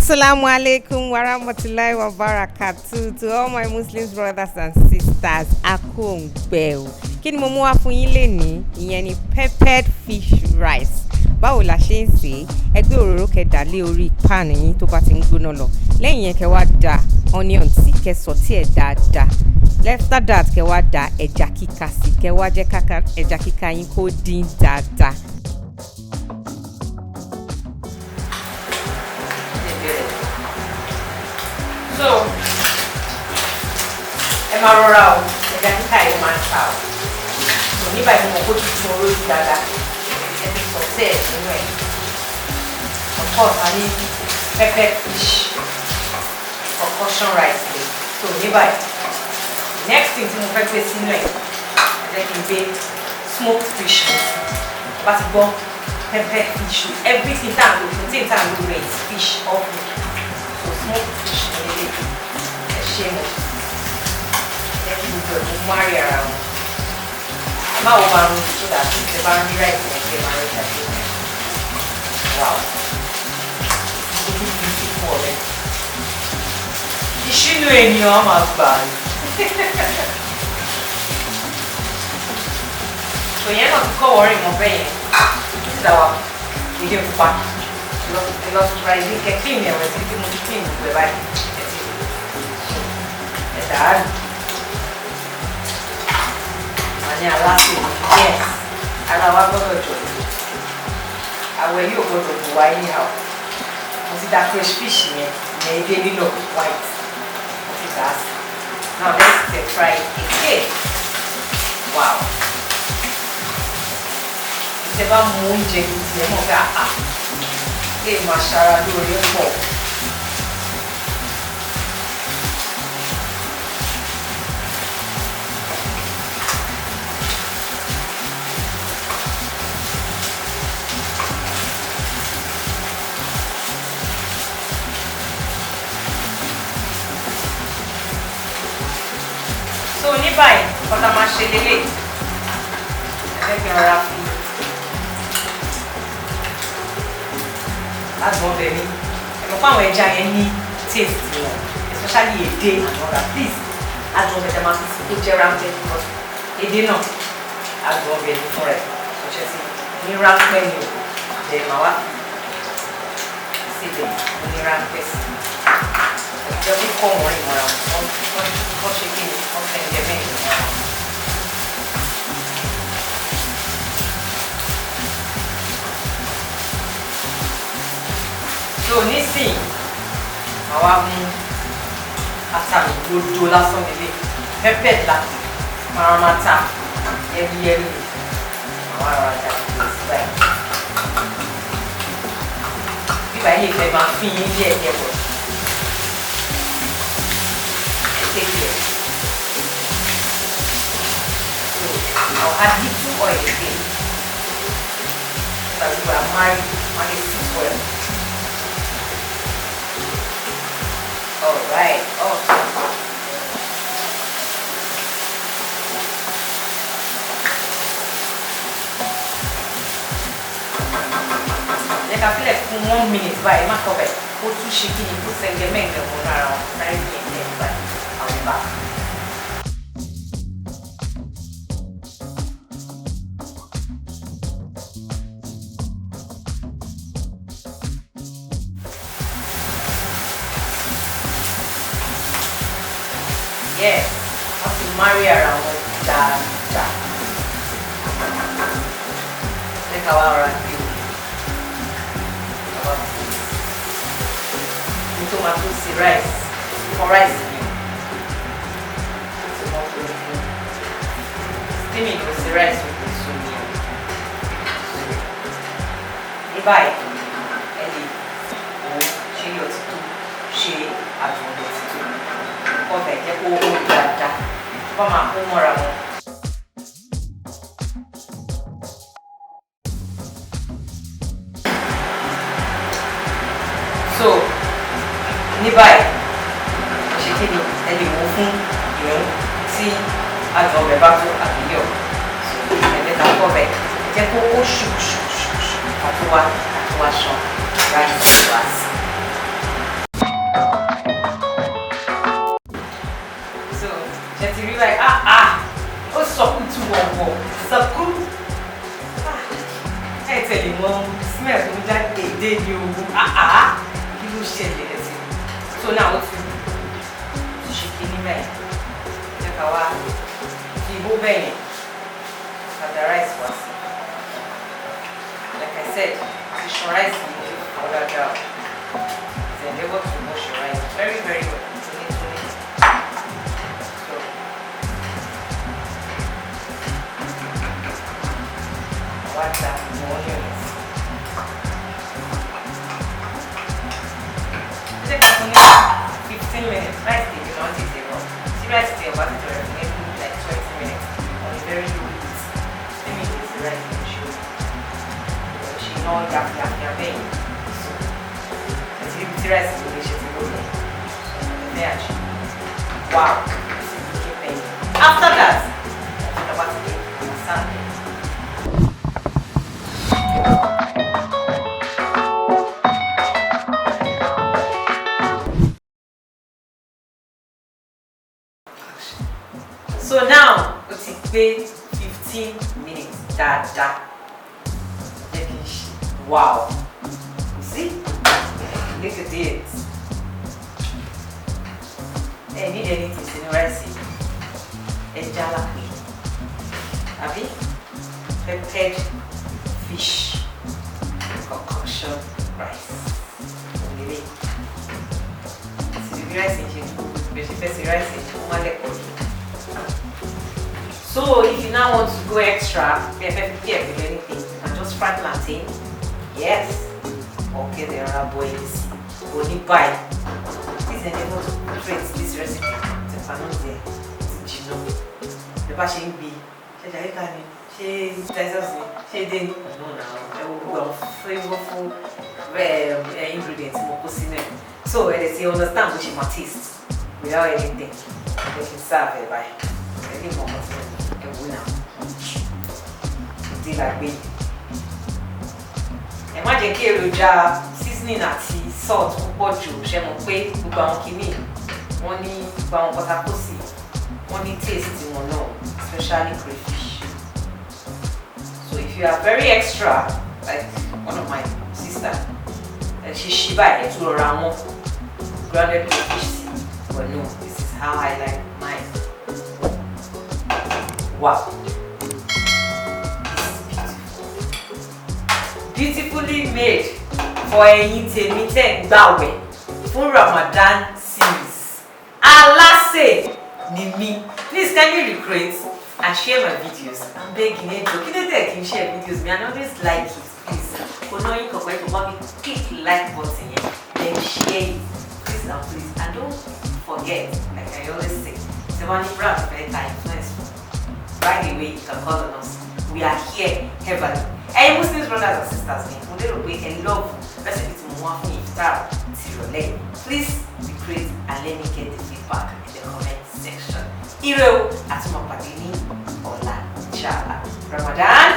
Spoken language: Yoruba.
Assalamu alaikum warahmatullahi wabarakatuh to all my Muslim brothers and sisters. A kú òǹgbẹ o. Kí ni mo mú wá fún yín lénìí? Ìyẹn ni peppered fish rice. Báwo la ṣe ń sè é? Ẹ gbé òróró, kẹ́ dà lé orí pan yín. Tó bá ti ń gbóná lọ, lẹ́yìn yẹn, kẹ́ wá da onion sí, kẹ́ sauté ẹ̀ dáadáa. After that, kẹ́ wá da ẹja kíka sí, kẹ́ wá jẹ́ káka ẹja kíka yín kó dín dáadáa. So ẹ máa rọra o, ẹja kíkà yìí máa ń ta o. So ní báyìí, mo mọ̀ kó ti tún orí dáadáa, ẹ ti sauté ẹ̀ nínú ẹ̀. Of course, a ní peppered fish concoction rice lè. So ní báyìí, next thing tí mo fẹ́ gbé sínú ẹ̀, ẹ jẹ́ kí n gbé smoked fish mi sí. Bá ti gbọ́ peppered fish, everything tá à ń lò, protein tá à ń lò rẹ̀ is fish all food. So smoked fish ní ilé ẹ ṣe mọ̀, ẹ kí gbogbo ẹ̀ kó marry ara wọn. Ẹ má wo máa rún so that ẹ bá ń rí rice yẹn, kí ẹ máa rí ìdájọ́. Wow, it's looking beautiful already. Ìṣínú ènìyàn á máa gbà á. So yẹn náà ti kọ́ wọ́rìn mọ́ bẹ́ẹ̀ yẹn. This is our edé pupa. Ẹ lọ ra edé, kẹ clean ẹ̀rọ ẹ̀ tí mo ti clean gbogbo ẹ̀ báyìí. Ẹ ti ẹ dàá lù wà ní aláṣẹ. Yes, ara wa gbọ́dọ̀ jọ, àwẹ̀ yóò gbọ́dọ̀ bù wá anyhow. Mo ti da fresh fish yẹn, ìyẹn edé lílọ̀ white, mo ti dà á sí. Now let's stir fry it again. Wow, tẹ bá mu oúnjẹ gidi, ẹ mọ̀ pé àà lè máa ṣara lóore pọ̀. So ní báyìí, nǹkan tá a máa ṣe lélẹ̀, ẹ jẹ́ kí n rọra fi adùn ọbẹ̀ mi. Ẹ mọ̀ pé àwọn ẹja yẹn ní taste wọn, especially edé and all that. Please, adùn ọbẹ̀ tẹ máa fi sí kó jẹ́ rounded, because edé náà, adùn ọbẹ̀ ní fúnra ẹ̀ ṣọṣẹ́ sí ní ráńpẹ́ ni o. Then màá wá fi síbẹ̀ ní ráńpẹ́ sí ẹ, jẹ́ kó kọ́ wọ́n ìmọ̀ra wọn, wọ́n ṣe kí ni, wọ́n fẹ́ jẹ mẹ́rin ìmọ̀ra wọn. So nísìnyí, màá wá mú ata mi rodo lásán lélẹ̀, pepper láti máa ma ta yẹ́rìyẹ́rì. Màá wá rọra dà gbogbo sí báyìí. Bíbá yìí fẹ́ máa fi yín díẹ̀ díẹ̀ bọ̀. Take care. So I'll add little oil again so that we will marry and it sit well. All right, awesome. Jẹ́ ká fílẹ̀ fún one minute báyìí, má kọ́ bẹ̀ kó tún ṣe kí ni, kó sẹ́ngẹ́ mẹ́ǹgẹ̀ mọ́ ara wọn. Sáré fi yẹn tẹ̀ báyìí, I'll be back. Yes, wọ́n ti marry ara wọn dáadáa. Jẹ́ ká wá rọra gbé o. Ká wá gbé ní tó máa tó sí rice fún rice ni o. Ó ti mọ́ tó fún steaming ló sí rice o, kò sún mi o. Ní báyìí, ẹ lè wò ó, ṣé yóò ti tó, ṣé adùn ọbẹ̀ ti tó. Ọbẹ̀ jẹ́ kó hó dáadáa, tó bá máa kó mọ́ra wọn. So ní báyìí, ṣe kí ni, ẹ lè wò fún ìrún tí adùn ọbẹ̀ bá tó àbíyọ̀. So ẹ jẹ́ ká kọ́ ọbẹ̀, ẹ jẹ́ kó ó ṣù ṣù ṣù ṣù, ká tó wá ṣan rice wá sí. Wọ̀wọ̀ sọkú. Ẹ tẹ̀lé mọ smell tó ń jáde èdè ní owó. Kí ló ṣẹlẹ̀ ẹ̀sìn? So now ó ti ṣe kíní bẹ́ẹ̀. Jẹ́ ká wá fi ibó bẹ́ẹ̀ yẹn. Ká da rice wá sí. Like I said, ti ṣan rice yìí fọ́ dáadáa o. It's endeavor to wash your rice very, very well. Tónítóní. So wá da àwọn onion sí. Ẹ jẹ́ ká fún ní 15 minutes. Rice tèmi máa ń tètè rọ̀. Tí rice tèmi bá tètè rẹ̀, fún ní like 20 minutes on a very low heat. Let me get the rice and show you. Ṣe iná yàfìyàfìyà bẹ́ẹ̀ yẹn. So àti ibi tí rice mi lè ṣe ti lóye. Ẹ̀ àṣẹ. Wow, this is looking plenty. After that, ọ̀pọ̀ bá ti dé, serve it. So now, ó ti pé 15 minutes dáadáa. Jẹ́ kí n ṣe. Wow! You see? Look at it. Ẹ need anything sínú rice. Ẹja la pè. Àbí? Peppered fish concoction rice. Òmìnirí. Sì bí rice ń ṣe bẹ̀ ṣe fẹ́ sí rice, ó má lẹ̀kọ̀ọ́ jù. So if you now want to go extra, bí ẹ fẹ́ fi pair pẹ̀lú anything, you can just fry plantain. Yes. Or get the other boys. Oní báyìí. Please endeavor to create this recipe. Ti paná jẹ ti jìnnà. Bí bá ṣe ń gbé, ṣé jàríkà ni, ṣé Texas ni, ṣé edé ni? No na, ẹ wo gbogbo àwọn flavourful ingredients mo kó sínú ẹ̀. So ẹ lè ti understand bó ṣe máa taste without anything. Ẹ fi serve ẹ báyìí. Ẹ lè mọ ọmọ tí mo ẹ wò náà. Ìdí la gbé yìí. Ẹ má jẹ́ kí èròjà seasoning àti salt púpọ̀ jù. Ṣe mọ̀ pé gbogbo àwọn kìíní wọ́n ní, gbogbo àwọn pátákó sí wọ́n ní taste wọn náà, especially crayfish. So if you are very extra like one of my sister, ẹ ṣe ṣí báyìí, ẹ tún rọra wọn grounded crayfish sí. But no, this is how I like mine. Wow, this is beautiful, beautifully made for ẹ̀yin tèmi tẹ́ ń gbàwẹ̀ fún Ramadan series. Alásè ni mí. Please kindly recreate and share my videos. I'm begging. Ẹ jọ̀ọ́, kí ló dé kí n share videos mi and always like it, please. Kò ná yín kankan, ẹ kò bá mi click like button yẹn, then share it, please and please. And don't forget, like I always say, tí wọ́n ní brand fẹ́ ta influence fún, by the way, you can call on us. We are here heavily. Ẹ̀yin Muslims brothers and sisters mi, mo lérò pé ẹ love recipe tí mo wá fún iftar tìrọ̀lẹ́. Please recreate and let me get the feedback in the comment section. Ire o, àti mo pàdé ní ọ̀la, inshallah. Ramadan.